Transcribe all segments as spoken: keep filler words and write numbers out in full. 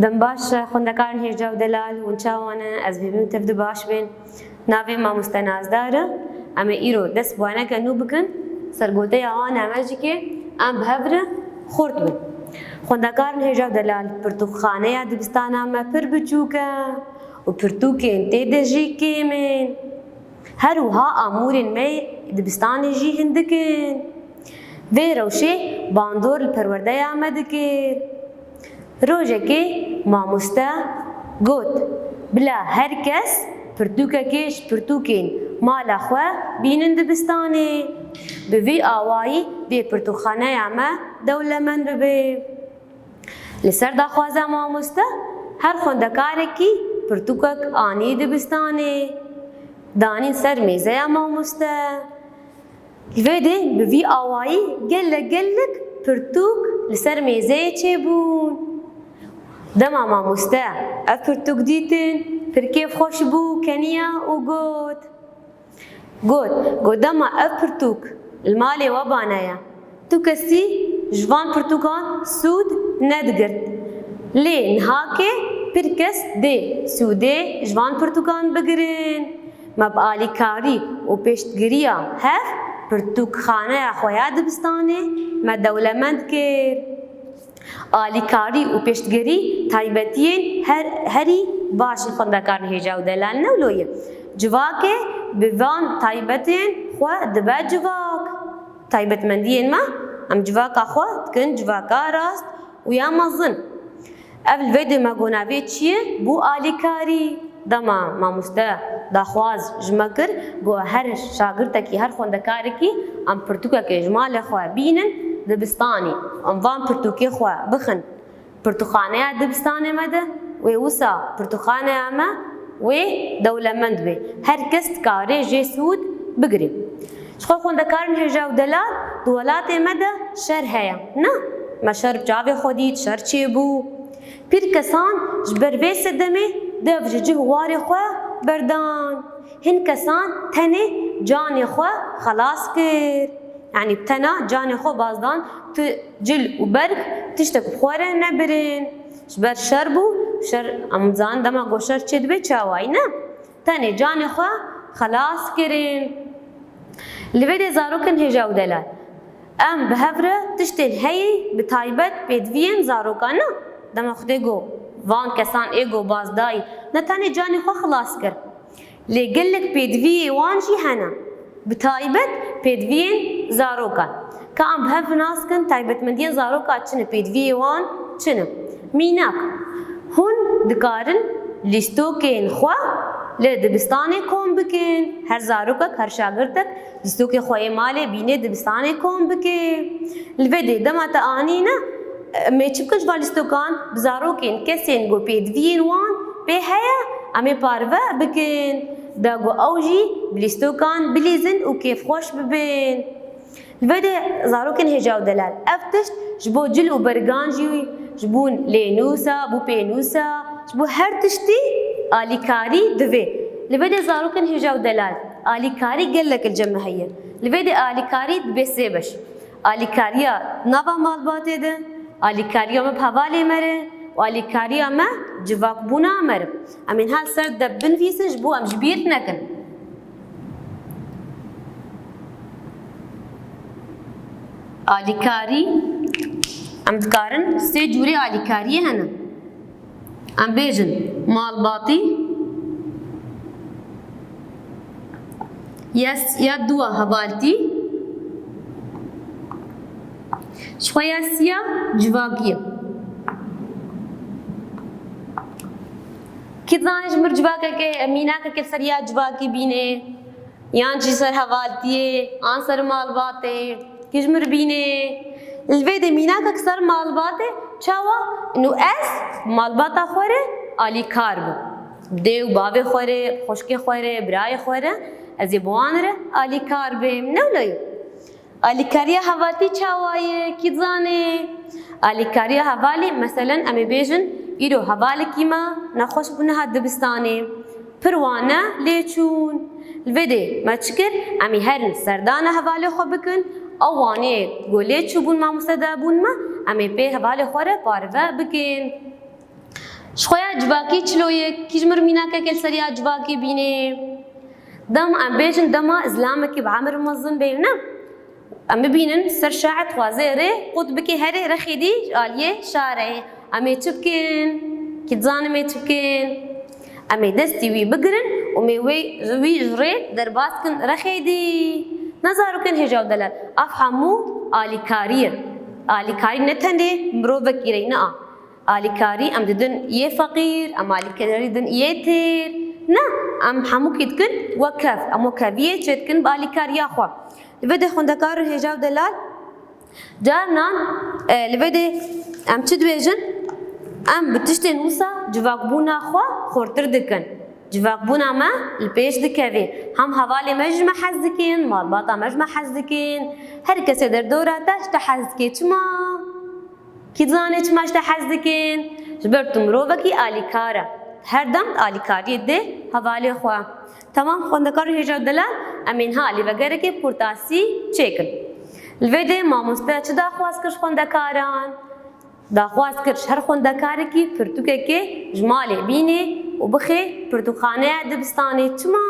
Dem baş, xwendekarên hêja û delal, hûn çawa ne? Ez hêvîm tev di baş bên. Navê mamoste Nazdar e. Em ê îro dest bi weneke nû bikin, sergoteya wan em e jî kê em bi hev re xurt bin. Xwendekarên hêja û delal, pirtûkxaneya dibistana me pir biçûk e û pirtûkên tê de jî kêm in. Her wiha amûrên me yê dibistanê jî hindik in. Vê rewşê bandor li perwerdeya me dikir. Rojekê mamoste got, bila her kes pirtûkekê ji pirtûkên mala xwe bînin dibistanê. Bi vî awayî dê pirtûkxaneya me dewlemend bibe. Li ser daxwaza mamoste, her xwendekarekî pirtûkek anî dibistanê. Danîn ser mêzeya mamoste. Li vê dê bi vî awayî gelek gelek pirtûk li ser mêzeyê çêbûn. Dema mamoste ev pirtûk dîtin, pir kêfxweş bû, keniya û got, Got, got, dema ev pirtûk li malê we bane ye, tu kesî ji van pirtûkan sûd nedigirt. Lê nihakê pir kes dê sûdê ji van pirtûkan bigirin. Me bi alîkarî û piştgiriya hev pirtûkxaneya xwe ya dibistanê me dewlemend kir. Alîkarî û piştgirî taybetiyên her, herî baş ên xwendekarên hêja û delal ne wilo ye. Civakê bi van taybetiyên xwe dibe civak. Taybetmendiyên me, em civaka xwe dikin civaka rast û ya mezin. Ev li vê dê me got navê çi ye? Bû alîkarî. Dema mamoste daxwaz ji me kir, got, her şagirtekî, her xwendekarekî em pirtûkekê ji malê xwe bînin dibistanê. Em van pirtûkê xwe bixin pirtûkxaneya dibistanê me de, wê wisa pirtûkxaneya me wê dewlemend be. Her kes dikare jê sûd bigire. Ji xwe xwendekarên hêja û delal, di welatê me de şer heye. Ne? Me şer bi çavê xwe dît, şer çêbû. Pir kesan ji ber vê sedemê dev ji cih û warê xwe berdan. Hin kesan tenê canê xwe xelas kir. Yanî bi tena canê xwe bazdan tu cil û berg tiştek bi xwe re nebirin. Ji ber şer bû, şer, em zanin dema ku şer çêdibe çawayî ne? Tenê canê xwe xelas kirin. Li vê dê zarokên hêja û delal. Em bi hev re tiştên heyî bi taybet pêdiviyên zarokan ne. Dema Xwedê got, van kesan ê got bazdayî, ne tenê canê xwe xilas kir. Lê gelek pêdiviyê wan jî hene. Bi taybet pêdiviyên zarokan. Ka em bi hev nas kin taybetmendiyên zaroka çi ne, pêdiviyê wan çi ne? Mînak, hûn dikarin lîstokên xwe li dibistanê kom bikin. Her zarokek, her şagirtek lîstokê xwe yê malê bînê dibistanê kom bike. Li vê dê dema te anîne, em ê çi bikin ji van lîstokan? Bi zarokên kesên ku pêdiviyên wan pê heye, em ê parve bikin. Da ku ew jî bi lîstokan bilîzin û kêfxweş bibin. Li vê de zarokên hêja û delal. Ev tişt ji bo cil û bergan jî, ji bo lênûsa, bo pênûsa, ji bo her tiştî alîkarî divê. Li vê de zarokên hêja û delal, alîkarî gelek li cem me heye. Li vê de alîkarî dibe sê beş. Alîkariya nava malbatê de, alîkariya me bi hevalê me re û alîkariya me civakbûna me re. Em ê niha li ser de binivîsin ji bo em ji bîr nekin. Alîkarî, em dikarin sê cûrê alîkariyê hene. Em bêjin malbatî, ya s-, ya dua hevaltî, ji xwe ya siya civakî ye. Kî dizane ji mir civakekê, mînakekê li ser ya civakî bîne? Yan jî ser hevaltiyê, an ser malbatê, kî ji mir bîne? Li vê de mînakek ser malbatê, çawa? Nû ez malbata xwe re alîkar bim. Dê û bavê xwe re, xwişkê xwe re, birayê xwe re, ez ê bi wan re alîkar bêm. Ne wilo ye? Alîkariya hevaltî çawa ye? Kî dizane? Alîkariya hevalî, meselen, em ê bêjin, îro hevalekî me nexweş bû, nehat dibistanê. Pir wane lê çûn. Li vê dê me çi kir? Em ê herin serdana hevalê xwe bikin. Ew wanê ku lê çûbûn mamoste dabûn me, em ê pê hevalê xwe re parve bikin. Ji xwe ya civakî çilo ye, kî ji mir mînakeke li ser ya civakê bîne? Dem em bêjin dema zilamekî bi emir mezin bê, ne? Em bibînin ser şaê dixwaze rê qut bike herê rexê dî ji aliyê şarê. Em ê çi bikin? Kî dizane em ê çi bikin? Em ê destî wî bigirin û em ê wê, wî ji rê derbas kin rexê dî. Ne zarokên hêja û delal. Ev hemû alîkarî ye. Alîkarî ne tenê mirovekî rê ne a. Alîkarî em didin yê feqîr, em alîkarî didin yê têr. Ne, em hemûkî dikin wek kev. Em wek keviyê çêdikin bi alîkariya xwe. Li vê de xwendekar û hêja û delal, carinan, e, li vê de em çi dibêjin? Em bi tiştên wisa civakbûna xwe xurtir dikin. Civakbûna me li pêş dikeve. Hem hevalê me ji me hez dikin, malbata me ji me hez dikin. Her kesê derdora te ji te hez dike. Çima? Kî dizane çima ji te hez dikin? Ji ber tu mirovekî alîkar e. Her dem alîkariyê dê hevalê xwe. Temam xwendekar û hêja û delal, em ê niha alîvegerekê bi kurtasî çêkin. Li vê de mamoste çi daxwaz kir ji xwendekaran? Daxwaz kir ji her xwendekarekî pirtûkekê ji malê bîne û bixe pirtûkxaneya dibistanê. Çima?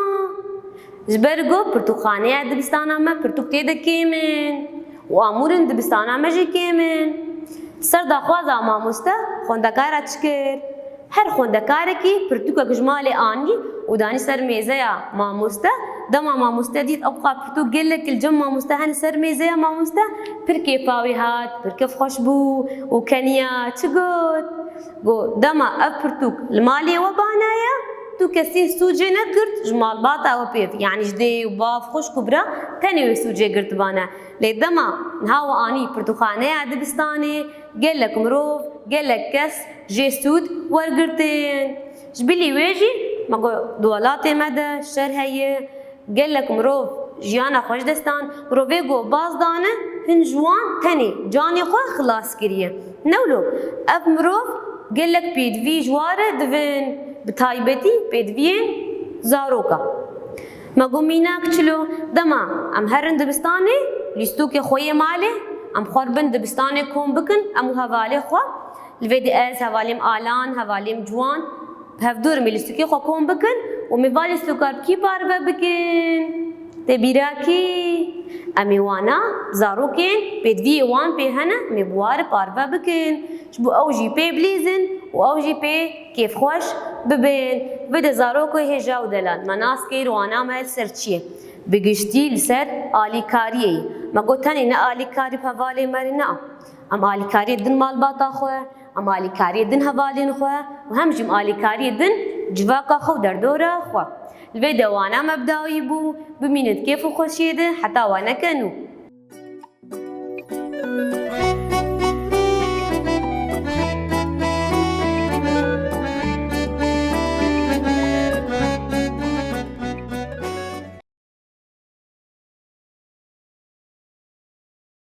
Ji ber ku pirtûkxaneya dibistana me pirtûk tê de kêm in û amûrên dibistana me jî kêm in. Ser daxwaza mamoste xwendekara çi kir? Her xwendekarekî pirtûkek ji malê anî û danî ser mêzeya mamoste. Dema mamoste dît ew qas pirtûk gelek li cem mamoste hene ser mêzeya mamoste, pir kêfa wî hat, pir kêfxweş bû û keniya çi got? Got, dema ev pirtûk li malê we banaye, tu kesî sûcê negirt ji malbata we pêv, yanî ji dê û bav, xwişk û bira tenê wê sûcê girtibane. Lê dema niha we anî pirtûkxaneya dibistanê, gelek mirov, gelek kes jê sûd wergirtin. Ji bilî wê jî me got di welatê me de şer heye, gelek mirov jiyana xwe ji dest dan. Mirovê ku baz dane, hin ji wan tenê canê xwe xilas kiriye. Ne wilo, ev mirov gelek pêdivî ji wa re divin, bi taybetî pêdiviyên zaroka. Me got mînak çilo, dema em herin dibistanê, lîstokê xwe yê malê, em xwe bin dibistanê kom bikin, em û hevalê xwe. Li vê de ez, hevalêm Alan, hevalêm Ciwan, bi hevdûr em ê lîstokê xwe kom bikin û em ê va lîstoka bi kî parve bikin? Tê bîra kî? Em ê wana zarokên pêdiviyê wan pê hene, em ê bi wa re parve bikin. Ji bo ew jî pê bilîzin û ew jî pê kêfxweş bibin. Vê de zarok û hêja û delal, me nas kir wana me li ser çi ye? Bi giştî li ser alîkariyê ye. Me got tenê ne alîkarî bi hevalê me re ne. Em alîkariyê din malbata xwe, em alîkariyê din hevalên xwe û hem jî em alîkariyê din civaka xwe û derdora xwe. Li vê de wana me bi dawî bû, bimînin di kêf û xweşiyê de heta wane ke nû.